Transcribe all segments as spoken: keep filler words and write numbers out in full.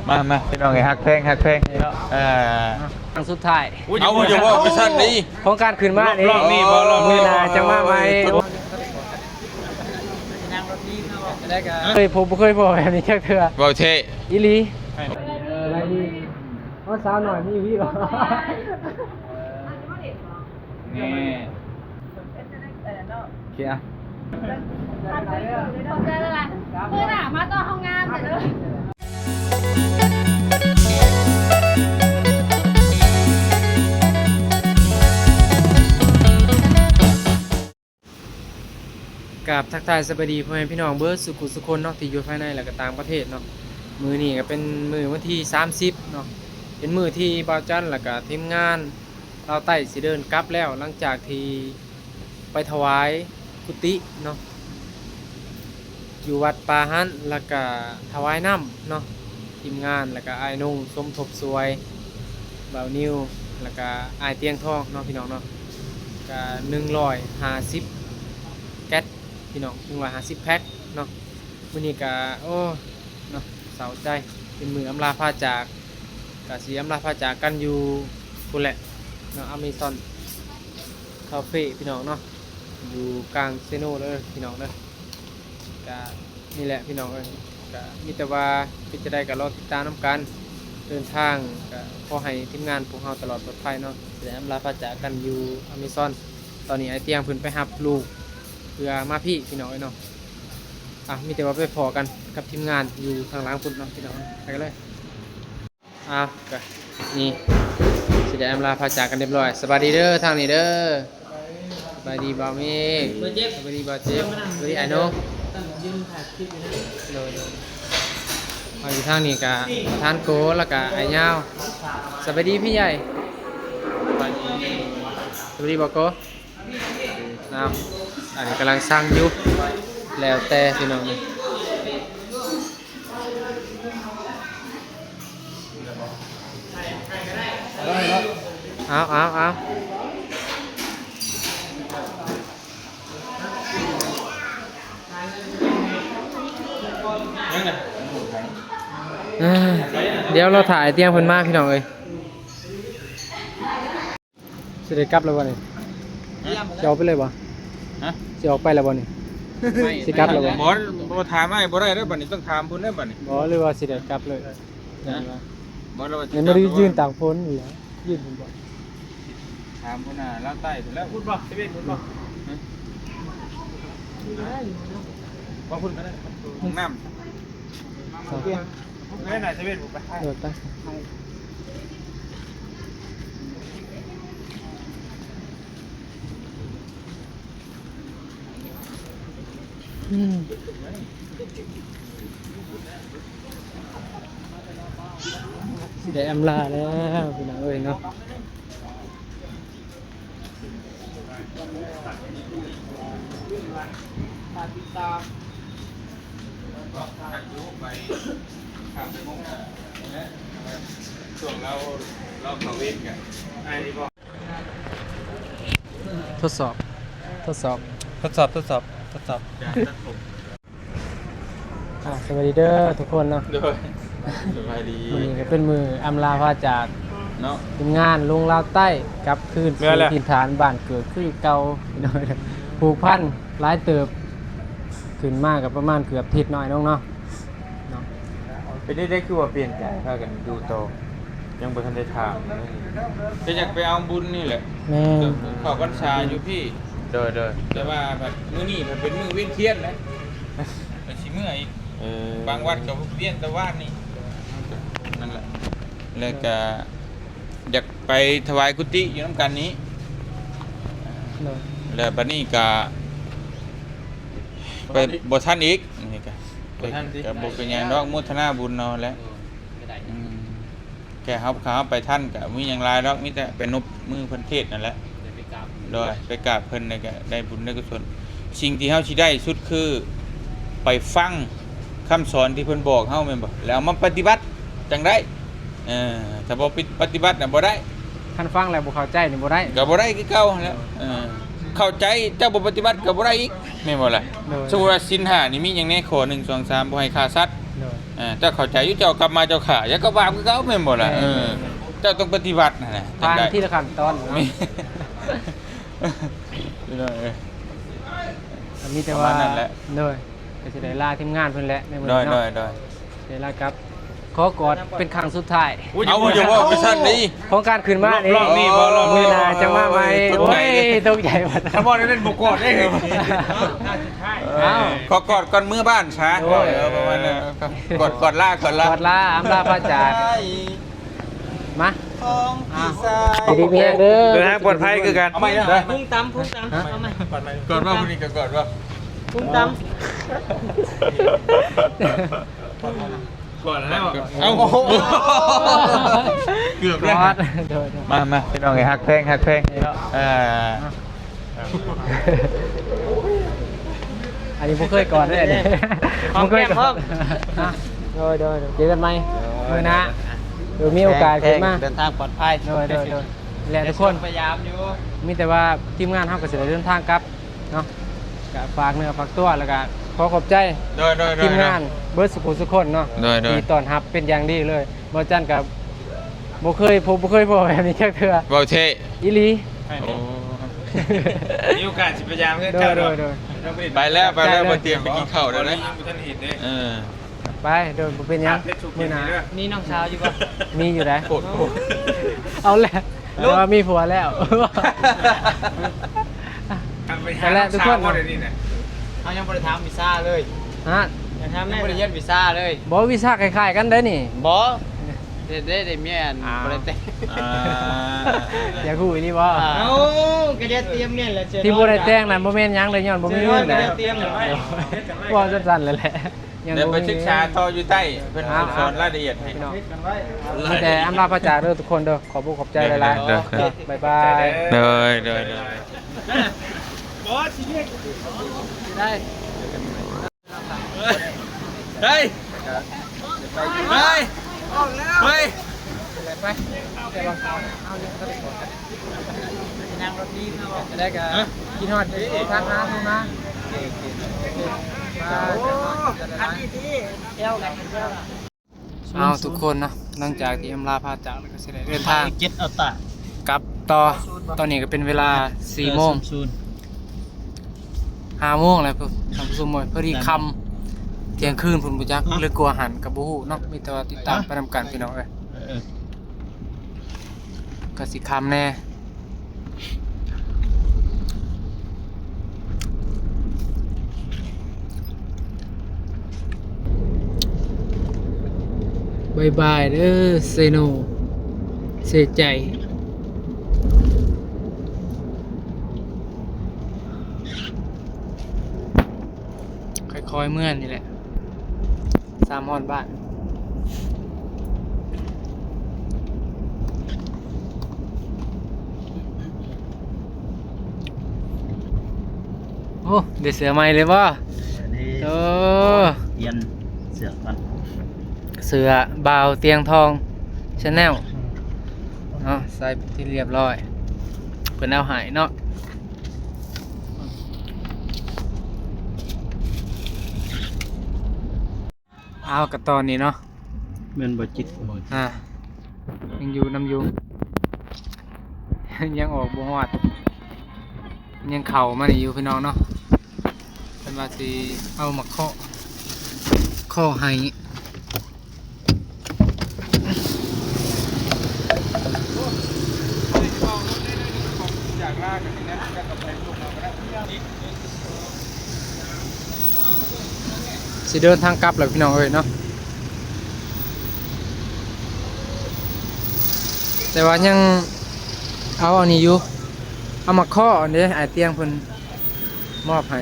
มามาพี่น้องเอ้ย ฮักแพง ฮักแพงเนาะ อ่า ครั้งสุดท้าย เอา อย่าเว้าไปซั่นดิ ของการขึ้นมานี่ รอบนี้บ่ รอบนี้ มื้อหน้าจั่งมาใหม่ เฮ้ย ผมบ่เคยพ้อแบบนี้จักเทื่อ เว้าแท้ อีหลี สบายดี ว่าสาวน้อยมีอยู่พี่บ่ นี่ โอเคอะ ขอบใจหลายๆ มื้อหน้ามาต่อห้องงานเด้อ กราบทักทายสบายดีพ่อแม่พี่น้องเบิดสุขุสุคนเนาะ ที่อยู่ภายในและก็ต่างประเทศเนาะ มื้อนี้ก็เป็นมื้อวันที่สามสิบเนาะ เป็นมื้อที่บ่าวจันและก็ทีมงานลาวใต้สิเดินกลับแล้ว หลังจากที่ไปถวายกุฏิเนาะ อยู่วัดป่าหัน แล้วก็ถวายน้ำเนาะ ทีมงาน แล้วก็อ้ายนุ่งสมทบสวย บ่าวนิว แล้วก็อ้ายเตียงทองเนาะพี่น้องเนาะ ก็หนึ่งร้อยห้าสิบแก๊สพี่น้อง หนึ่งร้อยห้าสิบแพ็คเนาะ มื้อนี้ก็ โอ้ เนาะ เศร้าใจ เป็นมื้ออำลาพาจาก ก็สิอำลาพาจากกันอยู่พุ้นแหละเนาะ อเมซอนคาเฟ่พี่น้องเนาะ อยู่กลางเซโนเด้อพี่น้องเด้อ ก็นี่แหละพี่น้องเอ้ย ก็มีแต่ว่าเป็นจั่งใดก็รอติดตามนำกัน เดินทางก็ขอให้ทีมงานพวกเราตลอดปลอดภัยเนาะ สิได้อำลาพาจากกันอยู่อเมซอน ตอนนี้อ้ายเตียงเพิ่นไปรับลูก เพื่อมาพี้พี่น้องเอ้ยเนาะ อ่ะ มีแต่ว่าไปพ้อกันกับทีมงานอยู่ข้างหลังพุ้นเนาะพี่น้อง ไปกันเลย อ่ะ ก็นี่ สิได้อำลาพาจากกันเรียบร้อย สบายดีเด้อ ทางนี้เด้อ สบายดีบ่าวเมฆ บ่าวเจ็บ สบายดีบ่าวเจ็บ สบายดีอ้ายโน ตั้งยืนถ่ายคลิปอยู่นะ โดย โดย มาอยู่ทางนี้ก็ท่านโก แล้วก็อ้ายยาว สบายดีพี่ใหญ่ สบายดี สบายดีบ่าวโก น้ำ อันนี้กำลังสั่งอยู่ แล้วแต่พี่น้องนี่ เอา เอา เอา อ่า เดี๋ยวรอถ่ายเตียงเพิ่นมาพี่น้องเอ้ย สิได้กลับแล้วบ่นี่ ฮะ สิออกไปเลยบ่ ฮะ สิออกไปแล้วบ่นี่ ไม่ สิกลับแล้วบ่ บ่ บ่ถามอ้ายบ่ได้เด้อบัดนี้ ต้องถามเพิ่นเด้อบัดนี้ บ่ หรือว่าสิได้กลับเลย ฮะ บ่ แล้วว่าสิ ยังไม่ได้ กลับ ยื่นต่างพ้นอยู่แล้ว ยื่นผมบ่ ถามหัวหน้าลาวใต้พู้นแหล้ว พูดบ่ เซเว่นพูดบ่ ฮะ บ่พูดก็ได้ ห้องน้ำ ครับ ไม่ได้ไหนเซเว่นผมไป เออ ไป อืม สิได้อำลาแล้วพี่น้องเอ้ยเนาะ ช่วงเรา เราเข้าเวรกัน ทดสอบ ทดสอบ ทดสอบ ทดสอบ ทดสอบ อ่า สวัสดีเด้อทุกคนเนาะ โดย สบายดี มื้อนี้ก็เป็นมื้ออำลาพาจาก เนาะ ทีมงานลงลาวใต้ กลับคืนสู่ถิ่นฐานบ้านเกิดคือเก่า ผูกพันหลายเติบ ขึ้นมาก็ประมาณเกือบอาทิตย์หน่อยน้องเนาะ เนาะ เป็นได้ ได้คือว่าเปลี่ยนใจพากันอยู่ต่อ ยังบ่ทันได้ถามเลย ก็อยากไปเอาบุญนี่แหละ แม่น เข้าพรรษาอยู่พี้ โดย โดย แต่ว่าแบบมื้อนี้มันเป็นมื้อเวียนเทียนนะ ก็สิเมื่ออีก เออ บางวัดก็เวียนแต่วานนี่ นั่นแหละ แล้วก็อยากไปถวายกุฏิอยู่นำกันนี้ โดย แล้วบัดนี้ก็ไปบ่ทันอีก นี่ก็ บ่ทันสิ ก็บ่เป็นหยังดอก โมทนาบุญเนาะแหละ อืม แค่เฮา เฮาไปทันก็มีหยังหลายดอก มีแต่ไปนบมือเพิ่นเทศน์นั่นแหละ โดย ไปกราบเพิ่นแล้วก็ได้บุญได้กุศล สิ่งที่เฮาสิได้สุดคือ ไปฟังคำสอนที่เพิ่นบอกเฮาแม่นบ่ แล้วเอามาปฏิบัติจั่งได้ เออ ถ้าบ่ปฏิบัติน่ะบ่ได้ คันฟังแล้วบ่เข้าใจนี่บ่ได้ ก็บ่ได้คือเก่าหั้นแหละ เออ เข้าใจเจ้าบ่ปฏิบัติก็บ่ได้อีก แม่นบ่ล่ะ โดย สมมุติว่าศีลห้านี่มีหยังแน่ ข้อหนึ่ง สอง สาม บ่ให้ฆ่าสัตว์ โดย อ่า เจ้าเข้าใจอยู่ เจ้ากลับมาเจ้าข้า เจ้าก็บาปคือเก่าแม่นบ่ล่ะ แม่น เออ เจ้าต้องปฏิบัตินั่นแหละ ผ่าน จั่งใด ทีละขั้นตอนเนาะ แม่น พี่น้องเอ้ย ก็มีแต่ว่า ประมาณนั้นแหละ โดย ก็สิได้ลาทีมงานเพิ่นแหละ ในมื้อ โดย นี้เนาะ โดย โดย สิได้ลากลับ ขอกอดเป็นครั้งสุดท้าย เอา อย่าเว้าไปซั่นดิ ของการขึ้นมานี่ รอบนี้บ่ รอบนี้ มื้อหน้าจั่งมาใหม่ โอ้ย ตกใจ โอ้ย ตกใจหมด ถ้าบ่ได้เล่นบ่กอดได้เลย เอ้า ขอกอดก่อนเมือบ้านซะ โอ้ย เออ ประมาณนั้น กอด กอดลา กอดลา กอดลา อำลาพระจาก มา ของพี่ชาย อยู่ดีมีแฮงเด้อ เดินทางปลอดภัยคือกัน เอาใหม่นะ พุงตำ พุงตำ ฮะ เอาใหม่ กอดว่าคนนี้ก็กอดว่า พุงตำ กอดแล้ว เอ้า เกือบแล้ว กอด โดย มา มา พี่น้องเอ้ย ฮักแพง ฮักแพง เออ อันนี้บ่เคยกอดเด้อ อันนี้ หอมแก้ม บ่เคยกอด พร้อม ฮะ โดย โดย โดย เจอกันใหม่ มื้อหน้า เดี๋ยวมีโอกาสขึ้นมา เดินทางปลอดภัย โดย โดย โดย และทุกคน พยายามอยู่ มีแต่ว่าทีมงานเฮาก็สิได้เดินทางกลับเนาะ ก็ฝากเนื้อฝากตัว แล้วก็ขอขอบใจ โดย โดย โดย ทีมงานเบิดสุขุสุคนเนาะ โดย โดย ที่ต้อนรับเป็นอย่างดีเลย บ่จันก็บ่เคยพบ บ่เคยพ้อแบบนี้จักเทื่อ เว้าแท้ อีหลี โอ้ มีโอกาสสิพยายามเด้อ โดย เจ้า โดย โดย ไปแล้ว ไปแล้ว ขอบใจเด้อ บ่เตรียมไปกินข้าวแล้วนะ บ่ทันเห็นเด้ เออ ไป โดย บ่เป็นหยัง มื้อหน้า มีน้องสาวอยู่บ่ มีอยู่ได๋ โอ้โห เอาแหละ ลูก แต่ว่ามีผัวแล้ว ไปหา นั่นแหละทุกคน น้องสาวบ่ได้นี่นะ เฮายังบ่ได้ถามวีซ่าเลย ฮะ ยังถาม ยังบ่ได้เรียนวีซ่าเลย บ่ วีซ่าคล้ายๆกันเด้อนี่ บ่ เฮ็ดได้ ได้เมียอัน อ่า บ่ได้แต่ง อ่า อยากฮู้อีหลีบ่ อ่า เอ้า ก็ได้เตรียมเนี่ยแหละ ที่บ่ได้แต่งนั่นบ่แม่นหยังเลย ย้อนบ่มีเงิน เตรียมเลย เว้าสั้นๆเลยแหละ ยัง เดี๋ยวไป บ่มี ศึกษาต่ออยู่ใต้ เพิ่น เอา สิสอนรายละเอียดให้ พี่น้อง มีแต่อำลาพระจากเด้อทุกคนเด้อ ขอบอกขอบใจหลายๆ เด้อ เด้อ เด้อ บ๊ายบาย เด้อ เด้อ เด้อ ได้ เฮ้ย เฮ้ย เฮ้ย ไป นั่งรถดีเนาะ แล้วก็ ฮะ คิดฮอด ทักหาโทรมา โอเค โอเค โอเค โอ้ อันนี้ที่เที่ยวกัน เอาทุกคนเนาะ หลังจากที่อำลาพระจากแล้วก็สิได้เดินทาง เจ็ดเอาตา กลับต่อ ตอนนี้ก็เป็นเวลาสี่โมง ศูนย์ ห้าโมงแล้วพุ้น ท่านผู้ชมเอ้ย พอดีค่ำ เที่ยงคืนพุ้นบ่จัก ฮะ หรือกว่าหั้นก็บ่ฮู้เนาะ มีแต่ว่าติดตาม ฮะ ไปนำกันพี่น้องเอ้ย เออ ก็สิค่ำแน่ บ๊ายบายเด้อ เซโน เซใจ ค่อยๆเมือนี่แหละ สามฮอดบ้าน โอ้ ได้เสื้อใหม่เลยบ่ อันนี้ โอ้ เปลี่ยนเสื้อก่อน เสื้อบ่าวเตียงทอง Channel เนาะ ใส่เป็นที่เรียบร้อย เพิ่นเอาให้เนาะ เอากะตอนนี้เนาะ แม่นบ่จิต อ่า ยังอยู่นำอยู่ ยังออกบ่ฮอด ยังเข้ามานี่อยู่พี่น้องเนาะ เพิ่นว่าสิเอาหมากเคาะ เคาะให้ สิเดินทางกลับแล้วพี่น้องเอ้ยเนาะ แต่ว่ายังเอาอันนี้อยู่ เอาหมากเคาะอันนี้ อ้ายเตียงเพิ่นมอบให้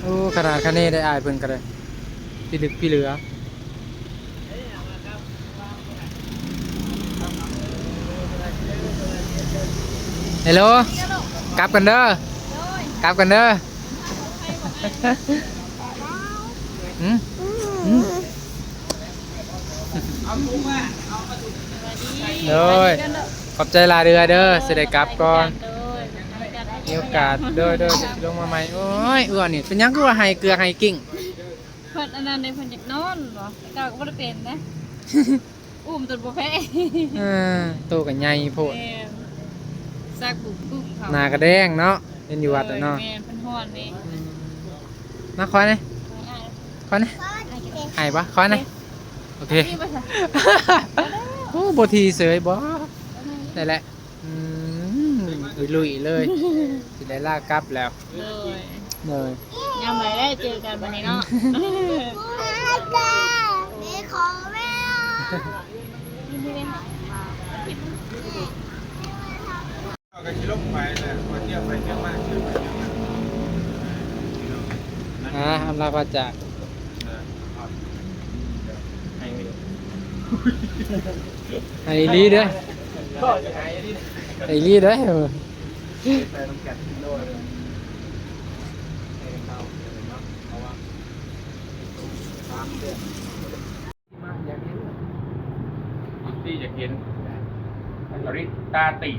โอ้ ขนาดคะแนนได้อ้ายเพิ่นก็ได้ พิลึกพิเหลือ ฮัลโหล กลับกันเด้อ กลับกันเด้อ หืม หืม โดย ขอบใจหลายเด้อ เด้อ สิได้กลับก่อน มีโอกาส โดย โดย จะลงมาใหม่ โอ้ย เอื้อนี่ เป็นหยังคือว่าไห้เกลือไห้กิ่ง เพิ่นอันนั้นเด้ เพิ่นอยากนอนบ่ แต่เก่าก็บ่ได้เป็นนะ อุ้มจนบ่แพ้ เออ โตก็ใหญ่โพด แม่น ซักบุกกุ้งเขา หน้ากะแดงเนาะ เห็นอยู่วัดอะเนาะ เออ แม่น เพิ่นฮ้อนนี่ อืม มาขอหน่อย ขอหน่อย อ้ายบ่ ขอหน่อย โอเค นี่บ่ซะ โอ้ บ่ทีเสยบ่ ได้แหละ อืม ลุยๆเลย สิได้ลากลับแล้ว โดย โดย ยามใดได้เจอกันบัดนี้เนาะ ก็สิลงไปแหละ พอเที่ยวไปเที่ยวมา เที่ยวไปเที่ยวมา อ่า อำลาพระจาก เออ ให้ ให้อีหลีเด้อ ให้อีหลีเด้อ ไปนำกันโลด ให้เฮาเนาะ เพราะว่าสามเดือน มาอยากเห็น ที่อยากเห็น ริตาติ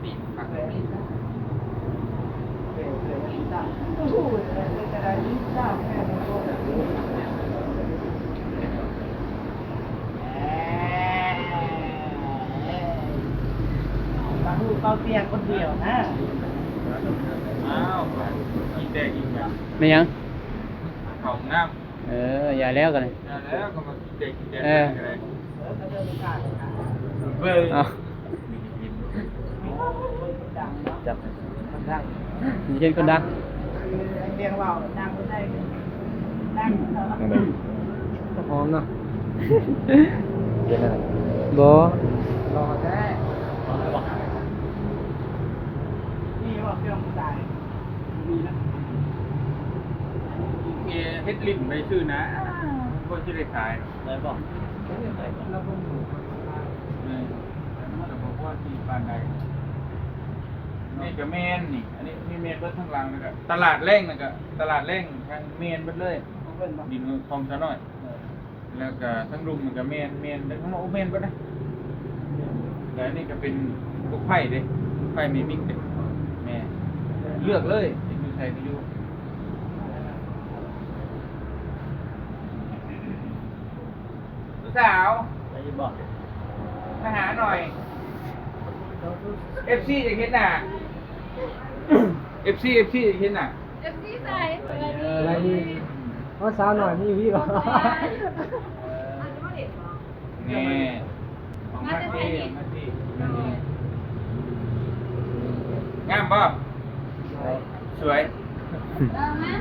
ติ ตาหูเป่าเปียกคนเดียวนะ อ้าว กินแดงอีกแล้ว ไม่ยัง เข้าห้องน้ำ เออ อย่าแล้วกันเลย อย่าแล้วก็มากินแดงกินแดง เออ กันเลย เบิ่ง เอา จับ มันดัง มีเห็นคนดัง เสียงเบาดังคนใดดัง หอมเนาะ เป็นอะไร บ่ หล่อแท้ นี่ว่าเครื่องใส่ เอ เฮ็ดลิ้นไปซื่อนะ บ่สิได้ขาย ได้บ่ เออ แต่มันก็บ่พอสิปานใด นี่ก็แม่นนี่ อันนี้ นี่แม่นเบิดทั้งหลัง แล้วก็ตลาดแลง แล้วก็ตลาดแลงทางแม่นเบิดเลย ดินของซะน้อย แล้วก็ทั้งลุ่มมันก็แม่น แม่น แล้วทั้งนอกแม่นเบิดนะ แล้วอันนี้ก็เป็นพวกไผ่เด้ พวกไผ่เมมิกเด้ แม่น เลือกเลย อยู่ไสก็อยู่ ผู้สาว ไปอยู่บ่ มาหาหน่อย เอฟซี อยากเห็นหน้า เอฟซี เอฟซี อยากเห็นหน้า เอฟซี ใส่ เออ อะไรดี เพราะสาวหน่อยมีพี่บ่ แน่ ของมาสิ ของมาสิ งามบ่ สวย เออ มา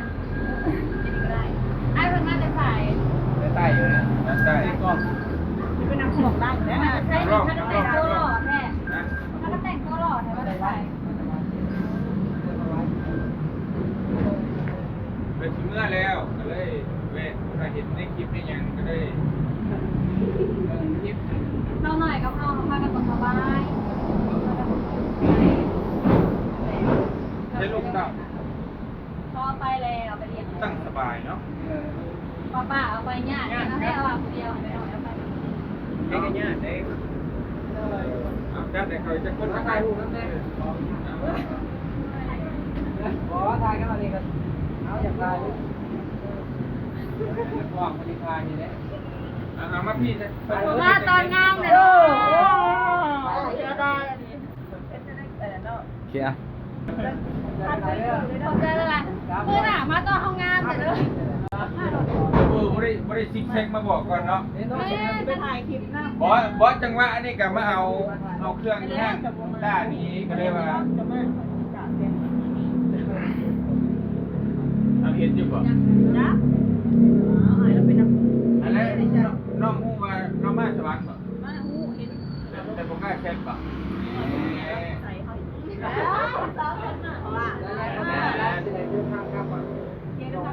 ไอ้เพิ่นมาแต่ไส แต่ใต้อยู่นะ แต่ใต้ ก็ เป็นนางของได้อยู่แล้วนะ ใช่ ลอง ถ้าแต่งตัวหล่อแท้ นะ ถ้าแต่งตัวหล่อแท้มาแต่ไส เป็นสิเมื่อแล้ว ก็เลยแวะ ถ้าเห็นในคลิปในหยังก็เลย เออ คลิป เราหน่อยก็พอ พากันตกสบาย ใช้ลูกเต้า พ่อไปแล้ว ไปเรียน ตั้งสบายเนาะ ป้าป้าเอาไปยากนะ ให้เอาผู้เดียว ให้น้อยเอาไป เด็กก็ยากเด้ เอาจัดให้เขาจักคน ถ่ายรูปนำแน่ บ่ ถ่ายกันเอาเองก็ เอา อยากถ่าย กล้องบ่ได้ถ่ายนี่แหละ เอา เอามาพี่นะ มาตอนงามเลยเนาะ เสียดายอันนี้ โอเคอะ ขอบใจหลายๆ มื้อหน้ามาตอนเฮางามเด้อ เออ บ่ได้ บ่ได้ซิกแซกมาบอกก่อนเนาะ แม่ไปถ่ายคลิปนำ บอส บอส จังหวะอันนี้ก็มาเอา เอาเครื่องที่ห้างต้านี้ก็เลยว่า เอาเห็นอยู่บ่ นะ เอาหายแล้วเป็นน้ำ อันนั้นน้องฮู้ว่าเรามาสวรรค์บ่ มาฮู้เห็น แต่ แต่บ่กล้าแชทบ่ ใส่เขาอยู่ สาวเห็นหน้าเขาว่า เดี๋ยวเดินทาง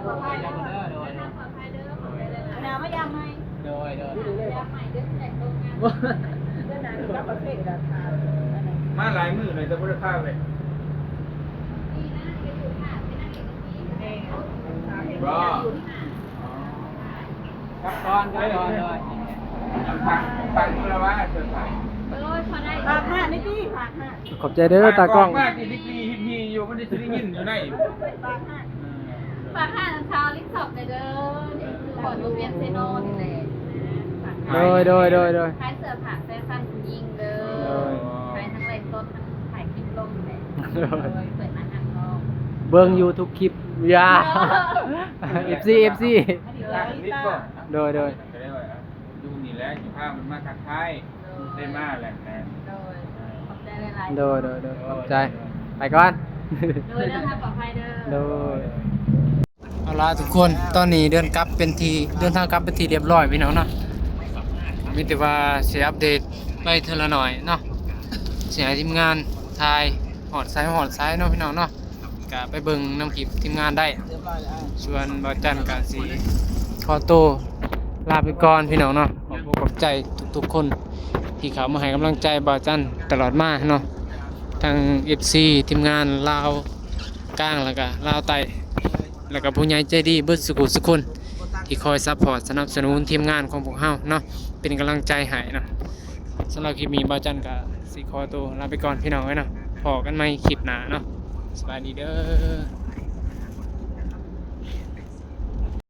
ปลอดภัยเด้อ เดินทางปลอดภัยเด้อ ขอบใจหลายๆ เดี๋ยวมายามใหม่ โดย โดย ยามใหม่เด้อ แต่งตัวงาม เดินทางกลับประเทศราคา มาหลายมื้อเลยแต่บ่ได้พาไป นี่นะ ไปอยู่ค่ะ ไปนั่งเอกที่ บ่ ครับก่อน ครับก่อน โดย ฝาก ฝากมือละว่าเชิญถ่าย โอ้ย พอได้ ฝากห้านิดนี่ ฝากห้า ขอบใจเด้อตากล้อง ฝากมากอีกนิดนี่ ฮิปฮีอยู่ มันได้สิได้ยินอยู่ใน ฝากห้า เออ ฝากห้างเท้าลิสอร์ทเลยเด้อ นี่คือบ่อนโรงเรียนเซโนนี่แหละ โดยโดยโดยโดย ขายเสื้อผ้าแฟชั่นผู้หญิงเด้อ โดย ขายทั้งไลฟ์สดทั้งถ่ายคลิปลงแหละ โดย โดยเปิดร้านอาหารนอก เบิ่งอยู่ทุกคลิปอย่า เอฟซี เอฟซี ตั้งนิดก่อน โดยโดย ก็ได้ว่าอยู่นี่แหละอยู่ภาพมันมาทักทายได้มาแหละนะ โดยขอบใจหลายๆ โดยโดยโดยขอบใจ ไปก่อน โดยเดินทางปลอดภัยเด้อ โดยเอาละทุกคนตอนนี้เดินกลับเป็นทีเดินทางกลับเป็นทีเรียบร้อยพี่น้องเนาะมีแต่ว่าสิอัปเดตไปเท่าละหน่อยเนาะสิให้ทีมงานถ่ายหอดสายหอดสายเนาะพี่น้องเนาะกะไปเบิ่งน้ำคลิปทีมงานได้ ส่วนบ่าวจันกะสิขอตัวลาไปก่อนพี่น้องเนาะขอบคุณขอบใจทุกๆคน ที่เขามาให้กำลังใจบ่าวจันตลอดมาเนาะทั้ง เอฟซี ทีมงานลาวกลางแล้วก็ลาวใต้ แล้วก็ผู้ใหญ่ใจดีเบิดสุขุสุคนที่คอยซัพพอร์ตสนับสนุนทีมงานของพวกเฮาเนาะเป็นกำลังใจให้เนาะสำหรับคลิปนี้บ่าวจันก็สิขอตัวลาไปก่อนพี่น้องเอ้ยเนาะพอกันใหม่คลิปหน้าเนาะสบายดีเด้อ